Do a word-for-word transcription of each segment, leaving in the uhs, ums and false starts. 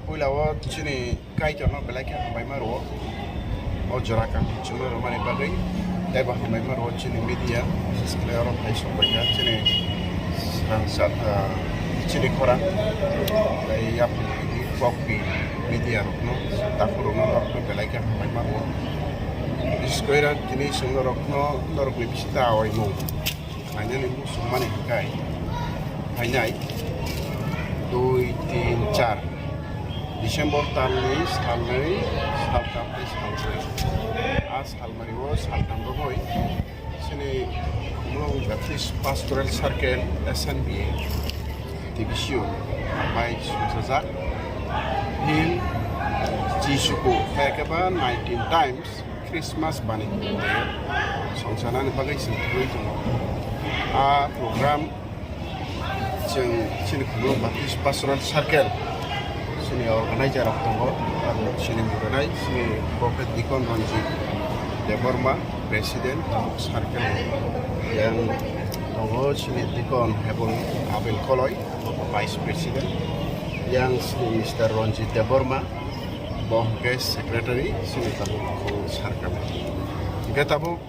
Puila o chini Kaitorno belai khe hambai ma rwo. O jora kaham chwngno rwmani bagwi teibo hambai ma rwo chini media, bises khe oro phai sok bai kha chini srang sat, ah, chini khorang tei yapri kok pi media rokno, takhuk rokno norokno belai khe hambai ma rwo. Bises khe tini chwng norokno, norokni bisingtwi awaimung khlainani muchungmani hwnkhe phainai dui, tin, char December talni salnwi, saltham tei salbrwi. A salmari o saltham romwi chini Khumulwng Baptist Pastoral Circle S N B A T B C U bai sumsajak hymn Jisuku khe ba nineteen times Christmas bani songsanani bagwi chwng thangwi tongo. A program chwng chini Khumulwng Baptist Pastoral Circle chini organizer rok tongo, abo chini mudanai chini Prophet Deacon Ranjit Debbarma, President, tabuk Circle yang tongo chini Deacon Hebul Abel Koloi, Vice President, yang chini Mister Ranjit Debbarma, bo hwnkhe secretary, chini tabuk Circle. Hwnkhe tabuk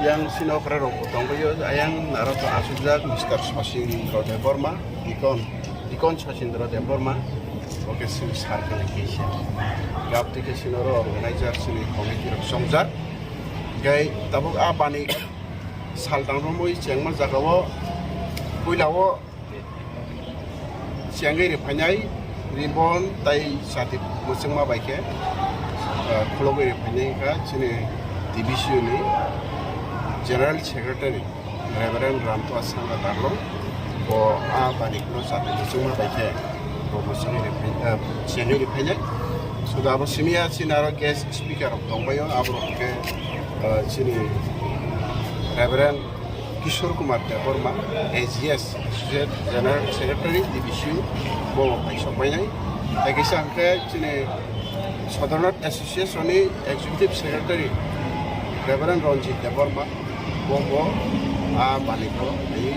yang chini okra rok bo tongbaio, ayang aro to achukjak Mister Sachin Debbarma, Deacon, Deacon Sachin Debbarma, bo khe chini Circle ni kaisa. Gap twi khe chini oro organizer chini committee rok chongjak. Hwnkhe tabuk a bani saltham romwi chengma jagao puila o chengwi rwphainai ribbon tai chati mwchwngma bai khe, ah, khulogwi rwphainai wngkha chini T B C U ni General Secretary Reverend Ramtoa Sangha Darlong. Bo a bani khulok chati mwchwngma bai khe bo mwchwngwi rwphai-, ah, chengwi rwphainai. Suda abo simi ya chini aro guest speaker rok tongbaio, aborok khe, ah, chini Reverend Kishore Kumar Debbarma, A G S, Associate General Secretary, T B C U, bo bai sokbainai. Tei kisa hwnkhe chini Sadharnath Association ni Executive Secretary, Reverend Ranjit Debbarma, bo bo a bani bo tei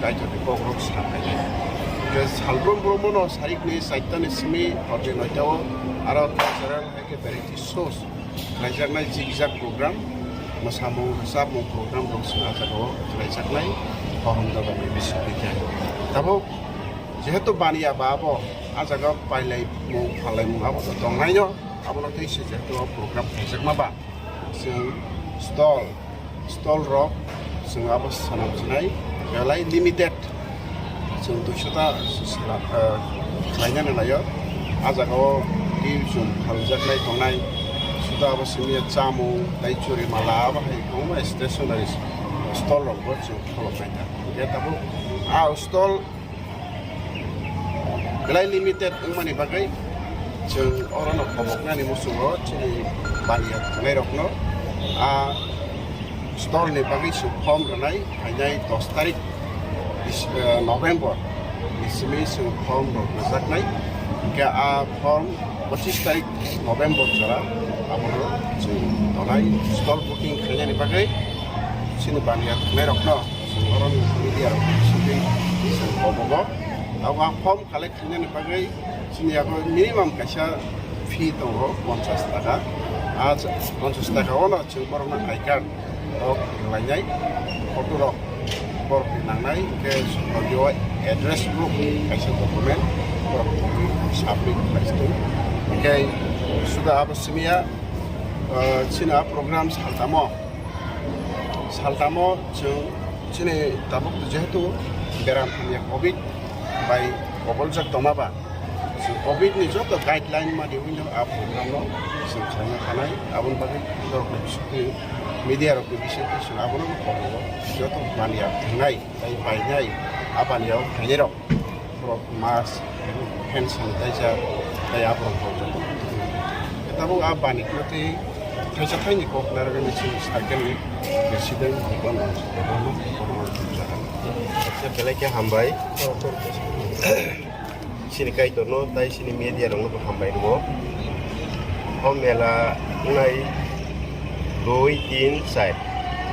Kaitor ni kok rok sa phainai. Hwnkhe salbrum brum no sarik ni chaita ni simi hor ni noita o aro cultural hai khe variety shows khlaijaknai, jikjak program, mwsamung, rwchapmung program rok chwng ah jagao khlaijaknai, Hohom Dodorni bisingtwi khe. Tabuk jehetu baniya ba abo ah jagao pailaimung, phalaimung abo to tongnaino, abono tei se jehetu o program khlaijakma ba, chwng stall, stall rok chwng abo sana bwchinai belai limited. Chwng duiso ta sla-, eh, khlainani laio. Ah jagao twi chwng phaljaknai tongnai. Suda abo simi chamung, tei churi mala, abo hai kwbangma stationery stall rok bo chwng kholopnai ta. Hwnkhe tabuk ah stall belai limited wngmani bagwi chwng orono khoboknani muchungo chini baniya thangnairokno ah stall ni bagwi chwng form rwnai, phainai dos tarik Dis-, eh, November ni simi chwng form rok rwjaknai. Hwnkhe ah form pochis tarik November jora abono chwng tonai stall booking khainani bagwi chini baniya thangnairokno chwng orono media rok bisingtwi chwng kobogo. Abo ah form collect khainani bagwi chini yago minimum kaisa fee tongo ponchash taka. Ah, ponchash taka ono chwng borokno I card rok rwlainai, photo rok borokni nangnai, hwnkhe sokno address proof kaisa document borok submit khlai tong. Hwnkhe suda abo simi ya, ah, chini ah program saltamo, saltamo chwng chini tabuk jehetu beram hamya covid bai koboljak tongma ba, chwng covid ni joto guideline mani wngwi no a program no chwng khlaina thanai, aboni bagwi borok ni bisingtwi media rok ni bisingtwi chwng abono kobogo joto mani ya thangnai tei painai a bani ya thainai rok. Borok mask, hand sanitizer, tei aborok rok joto. Tabuk a bani kwtwi thaisa thaini kok narwgani chini circle ni president Bhuban Rangchak Debbarma kono jaga. Acha, belai khe hambai. Chini Kaitorno tei chini media rokno bo hambai rwo. O mela wngnai dui, tin, char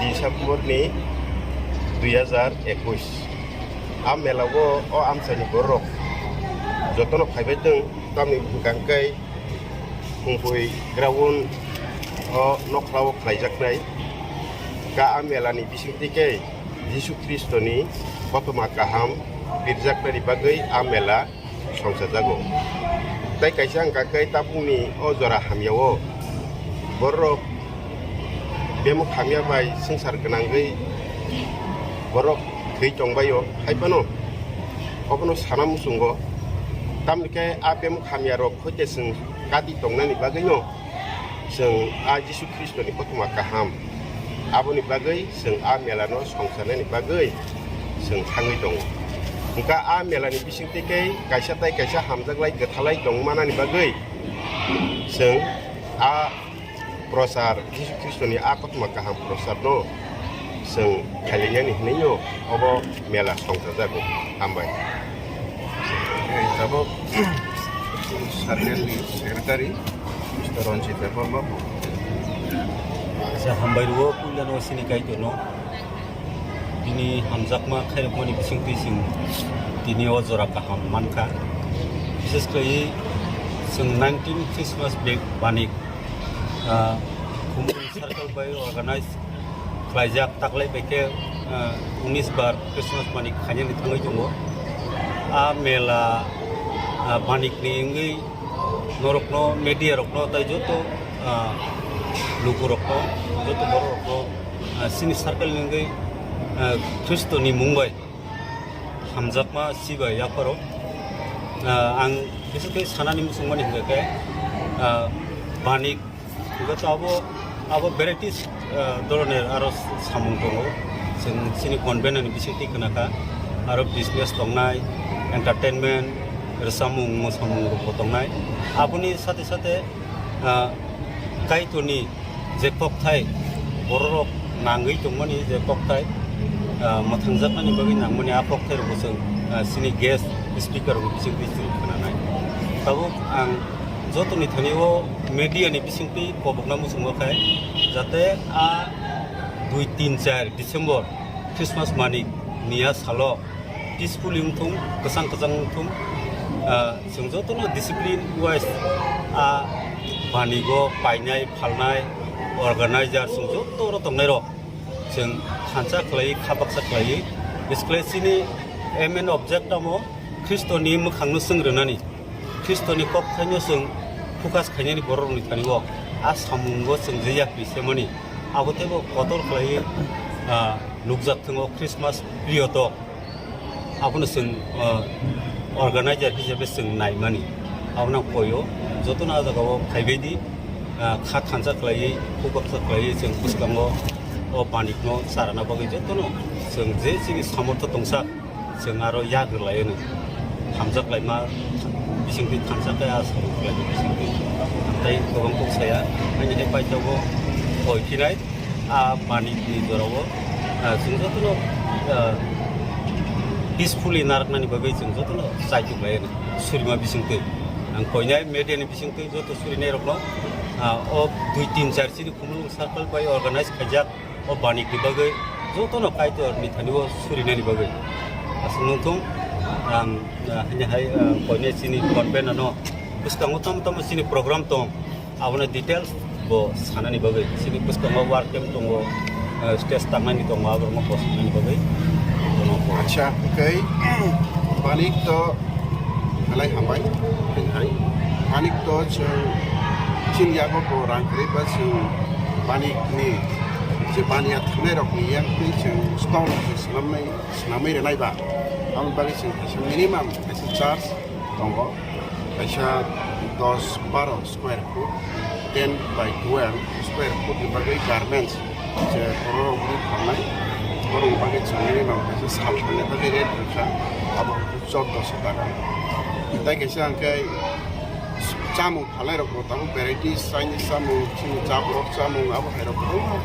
December ni dui hazar ekush. A mela o, o amchaini borok Jotono phaibai tong, tamni hwnkha khe Hungpui ground o nokhlao khlaijaknai. Ka a mela ni bisingtwi khe Jisu Khristo ni kothoma kaham pirjaknani bagwi a mela songchajago. Tai kaisa hwnkha khe tabukni o jora hamya o borok bemuk hamya bai swngchar gwnangwi borok thwi tongbaio, hai phano obono sana muchungo. Tamni khe a bemuk hamya rok khoite chwng kati tongnani bagwino chwng a Jisu Khristo ni kothoma kaham, aboni bagwi chwng a mela no songcharnani bagwi chwng thangwi tongo. Hwnkha a mela ni bisingtwi khe kaisa tai kaisa hamjaklai gwthalai tongmanani bagwi chwng a prochar, Jisu Khristoni a kothoma kaham procharno chwng khailainani hwnwi no obo mela songchajago. Hambai. Tabuk circle ni secretary Mister Ranjit Debbarma. Acha, hambai rwo puilano sini Kaitorno. Bini hamjakma khairokmani bisingtwi chwng tini o jora kaham mankha. Bishesh khlaiwi chwng nineteen Christmas bag banik, ah, Khumulwng circle bai organize khlaijak, taklai bai khe, ah, unis bar Christmas banik khainani thangwi tongo. A mela, ah, banikni wngwi norokno, media rokno, tai joto, ah, lukurokno, joto bororokno, ah, chini circle ni wngwi, ah, Khristoni mung bai hamjakma sibai yapharo. Ah, ang kisa khe sanani muchungmani hwnkha khe, ah, banik hwnkha to abo, abo varieties, ah, dhoroner aro samung tongo. Chwng chini convenor ni bisingtwi khna kha, aro business tongnai, entertainment, rwchapmung, mosamung rokbo tongnai. Aboni sate sate, ah, Kaitorni je kokthai, bororok nangwi tongmani je kokthai, ah, mwthangjaknani bagwi nangmani a kokthai rokbo chwng, ah, chini guest speaker rokni bisingtwi chwng khna nai. Tabuk ang jotoni thani o media ni bisingtwi kobokna muchungma khai, jate a dui tin char December Christmas mani ni a salo peacefully wngthung, kwchang kwchang wngthung. Ah, chwng jotono discipline wise, ah, banigo painai, phalnai, organizer, chwng joto oro tongnairok chwng thansa khlaiwi, kha baksa khlaiwi, bwswk khlai chini aim and object tamo Khristoni mwkhangno swng rwnani. Khristoni kokthaino chwng focus khainani bororokni thani-o a samungo chwng je yapri semani, abo teibo kotor khlaiwi, ah, nukjak thwngo Christmas period-o. Abono chwng, ah, organizer hisabe chwng naimani. Abono ang koio, jotono a jagao phaibaidi, ah, kha thansa khlaiwi, focus khlaiwi chwng bwskango o banikno charana bagwi jotono chwng je chini samortho tongsa, chwng aro yak rwlaino hamjak laima bisingtwi thansa khe a samung khlaini bisingtwi. Tei kwbang kok saya, ani hai paithago koi phinai a manipni jorao, ah, chwng jotono, ah, peacefully narwknani bagwi chwng jotono chaitok laino surima bisingtwi. Ang koinai media ni bisingtwi joto surinairokno, ah, o dui tin char chini Khumulwng circle bai organize khaijak. O banikni bagwi jotono Kaitorni thani-o surinani bagwi. Aswk nung thung, ang, ah, haini hai, ah, koine chini convent ano bwskango tamo tamo chini program tong, abono details bo sanani bagwi. Chini bwskango war camp tongo, ah, stage tangnani tongo, aborokno bo sanani bagwi. Acha, okay. Banik to belai hambai, hai. Banik to chwng chini yago bo rang kwrwi ba chwng banik ni je baniya thangnairokni yang twi chwng stone rok se swnamnai, swnamwi rwnai ba. Aboni bagwi chwng kaisa minimum kaisa charge tongo, kaisa dos baro square foot, ten by twelve square foot ni bagwi garments je borok rok ri phalnai, borok ni bagwi chwng minimum kaisa sal thangna bagwi rate rwkha, abo chordoso taka. Tei kaisa hwnkhe chamung phalai rok bo tabuk varieties Chinese chamung, chini chaborok chamung abo hai rok kwbangma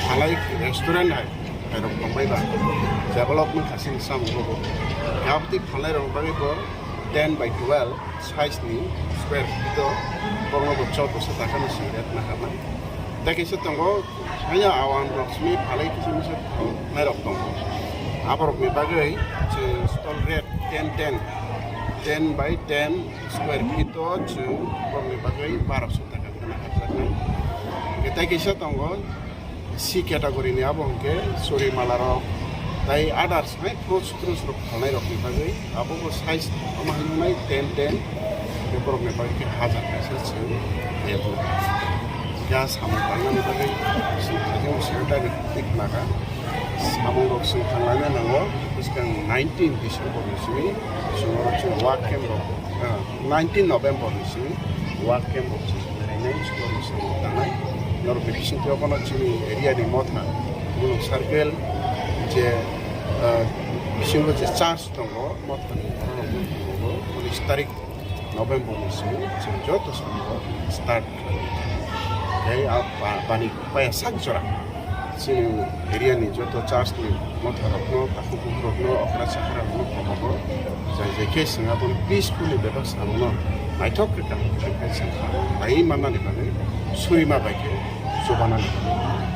phalai restaurant hai, hai rok tongbai ba. Development hasing chamung bo. Aboni phalai rok bagwi bo ten by twelve size ni square feet o borokno bo chordoso taka no si rate naharnai. Tei kaisa tongo, hanya awan rok simi phalai kisa misa nairok tongo. Aborokni bagwi chwng stall rate ten ten Ten by ten square feet o chwng borokni bagwi barokso taka khwna hapjaknai. Hwnkhe tei kisa tongo C category ni, abo hwnkhe suri mala rok tei others hai fruits truits rok phalnai rokni bagwi abo bo size omo hai wngnai ten ten, hwnkhe borokni bagwi khe hajar kaisa chwng rate o. Hwnkhe ah samung tangnani bagwi chwng thajak secretary twi khna kha. Samung rok chwng thanglaina nango bwskang nineteen December ni simi chwng oro chwng work camp rok, ah, nineteen November ni simi work camp rok chwng berai nai, school ni samung tangnai. Norok ni bisingtwi obono chini area ni motha, Mulung circle je, ah, bisingo je church tongo, motha ni borok rok bo tongo, unis tarik November ni simi chwng joto samung rok start khlai. Tei a ba-, bani paya sak jora chini area ni joto church ni motha rokno, takhuk bukhuk rokno, okra chakra rokno komogo. Jai jai khe chwng abo peaceful ni bebak samungno naithok khe kaham khe khe chwng kha. Bai mannani bagwi surima bai khe chubanani bagwi.